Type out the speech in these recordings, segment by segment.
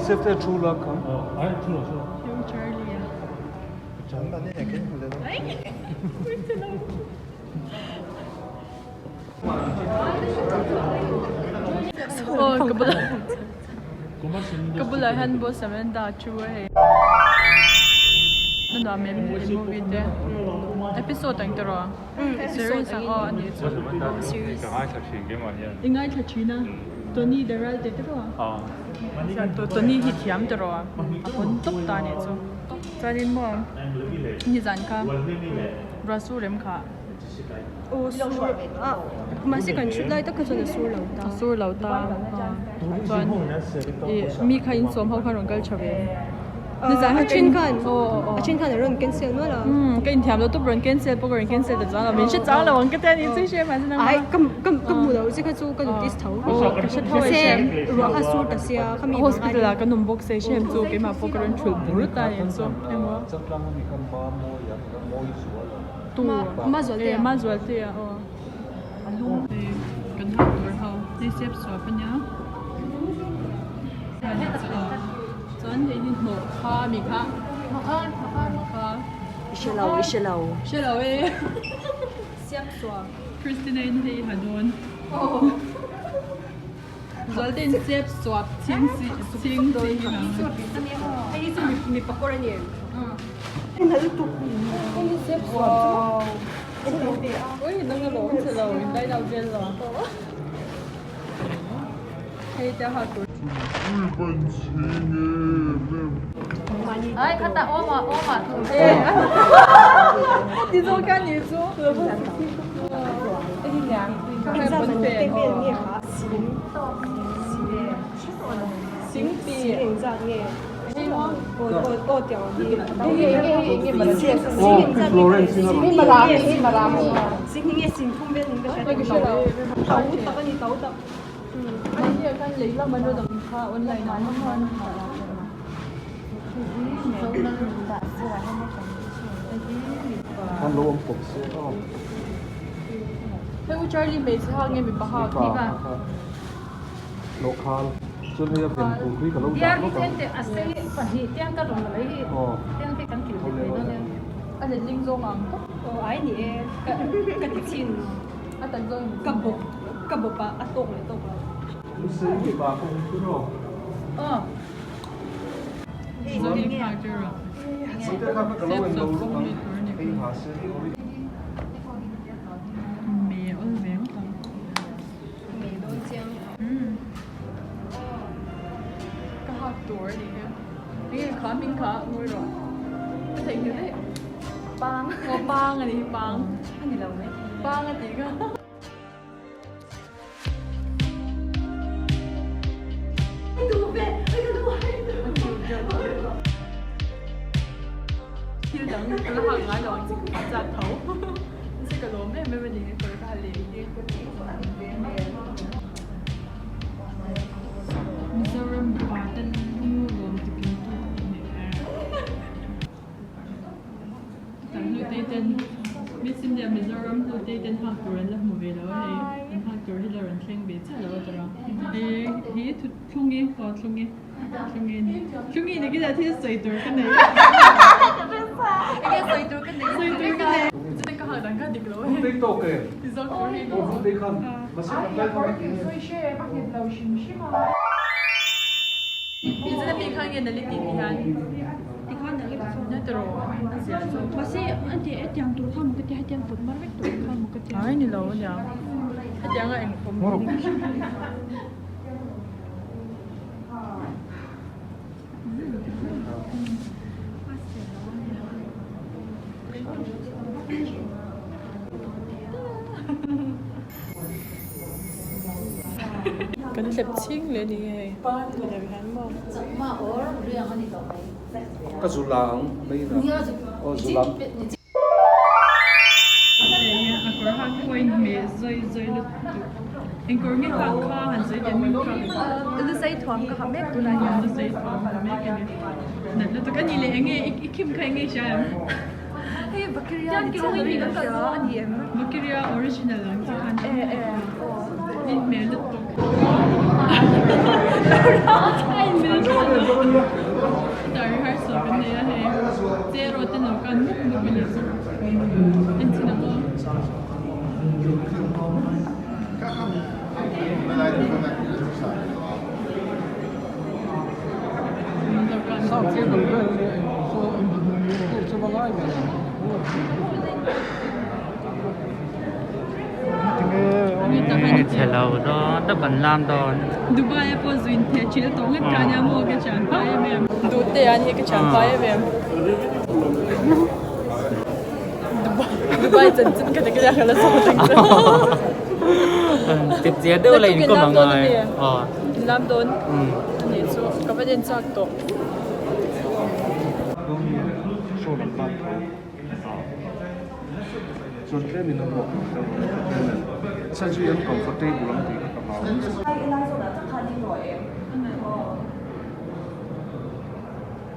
Charlie a. Aw ka bulah ka bulah hian boss Amanda a thu a hei a nuam em he movie te episode ang te rawh series ang aw a nih chu i ngaithla thin a Tony the Ralte te rawh Tony hi thiam te rawh a pawn tawp ta a nih chu chuanin maw nizan kha ruahsur rem kha. Aw sur a mahse kan thut lai tak kha chuan a sur lo ta. A sur lo ta chuan ih mi kha insawm ho khan rawn kal tha ve. A then khan a then khan a rawn cancel nual a. Umm ka inthiam lo tawp rawn cancel pawh ka rawn cancel ta chuang lo min hre chang lo ang ka tia ni chu hre mahse nangmah. Ai ka ka ka hmu lo che kha chu ka notice tho. Aw ka hre tho e hrem. Ruah kha sur ta sia khami vang a ni. Hospital ah kan awm bawk se hrem chu keimah pawh ka rawn thulh bur ta ni chu emaw. Tu e ma zual te a aw hei kan hak tur ho hei sep suap a nia chuan hei hi hnawh kha mi kha hnawh kha i hre lo i hre lo hre lo e siam suap Christina in hei ha dawn zual te in sep suap chhing si chhing chi hi ang hei hi chu mipa kawr a ni em. Hei u Charlie hmeichhe hak nge mipa hak? Lawhkhal chuan hei a ven tur hi ka lo dah lawk ang. A letling zawng ang tawp. Aw ai ni e ka ti chin a tak zawng in ka bawp ka bawp a a tawk leh tawk lo. Lusei mi pa pawh hi chu rawh. Aw. Zawng in phak chu rawh. Site kha ka lo en lo lawk ang. Hei ha se hei ori. Me awl ve ngawt ang. Ngei dawn chiang. Umm. Ka hak tur a ni hi. Enge kha hming kha ngawi rawh. Ka theihnghilh daih. Pang. Aw pang a ni hi pang. A ni lo mai. Pang a tih kha. Thil dang ka la hak ngai lo ang chi ka chak tho. Mahse ka lawm em em a ni kawr ka ha leh hi. Mizoram mipa ten lu lawm ti pin tu ni e. Kan hnu te ten Miss India Mizoram hnu te ten hak tur an la hmu ve lo a hei an hak tur hi la rawn thleng ve chiah lo a tawrh a. Hei hi thlungi aw thlungi thlungi thlungi ni kila thil sawi tur ka nei. Enge sawi tur ka nei. Sawi tur ka nei. Chuti ka hak dan kha dik lo a hei. Ti zawk tur hi ni. Ti khan nge nali tih ti hian. Ti khan nali ka sawn. Na tiraw a zia chu. Mahse a ti hetiang tur kha maw ka tia hetiang put mar vek tur kha maw ka tia. Ai ni lo aniang. Hetianga eng awm hi ni. Kan hlep chhing leh ni hei Ka zu la ang mai na aw zu lam. Hei a kawr hak pawh a inhmeh zawi zawi lutuk. Eng kawr nge hak kha han sawi teh min kha. Lusei thuam ka ha mek tunah hian. Lusei thuam ha mek a ni. Nat lutuk a ni leh eng nge i khim kha eng nge i hria em? Hei Vakiria ni chiah lo in ka hria a ni em? Vakiria original ang chi khan. E e aw. Inhmeh lutuk. Lo rau kha inhmeh lutuk. Hetah rehearsal kan nei a hei che erawh ten lo kan mup mup a nih chu en chin ang aw. Chhe lo dawn ta kan lam dawn. Dubai a pawh zuin theh thil tawh ngawt ka nia maw ka thian phai em em. Duh te an hi ka thian phai em em. Dubai chanchin ka nek nia ka la sawi reng chu. Tip zia deuh la inkawm ang ngai. In lam dawn anih chu ka va en chak tawh. Chuan tlem in a ruak ang deuh a chhan chu an comfortable ang tih kha ka hlau.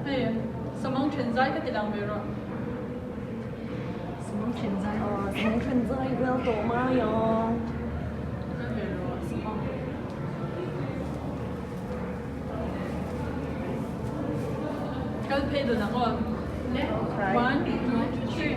Hei samang then zai ka ti lang ve rawh. Samang then zai samang then zai vel tawh mai ang. Kal ve rawh samang. Kal phei dun ang aw. One, two, three.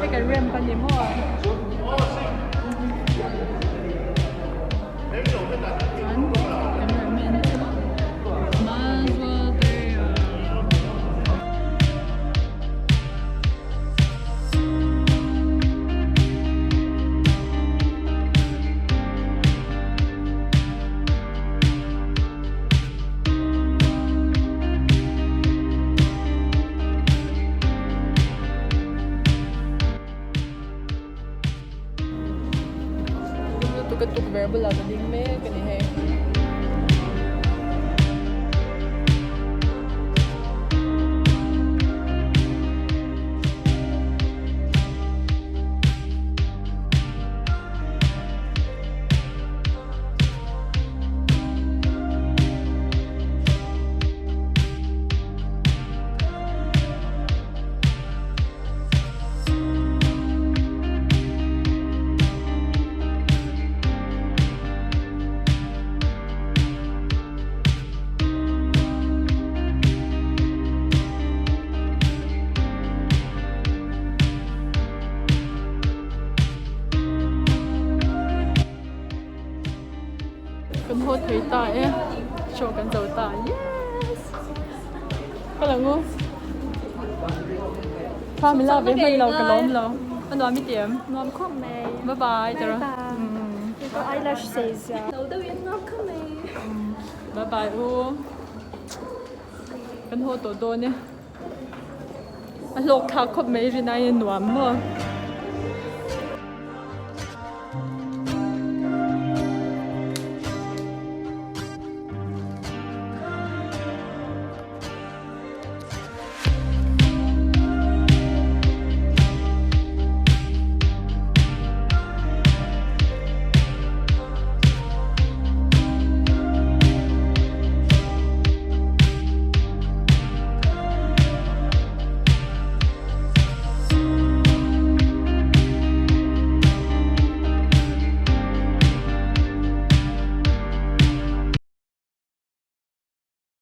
Hei kan rem ka ni maw? Chuan kan rem en chu Mazwatea. Lutuk a tukverh bulah ka ding mek a ni hei. Kan haw thei ta e show kan zo ta yes ka lo ngu thla min la ve hman lo ka lawm lo a nuam i ti em nuam khawp mai bye bye bye bye ka eyelash sei zia lo deuh in nuam khawp mai bye bye u kan haw tawh dawn e a hlawk thlak khawp mai rin aiin a nuam maw.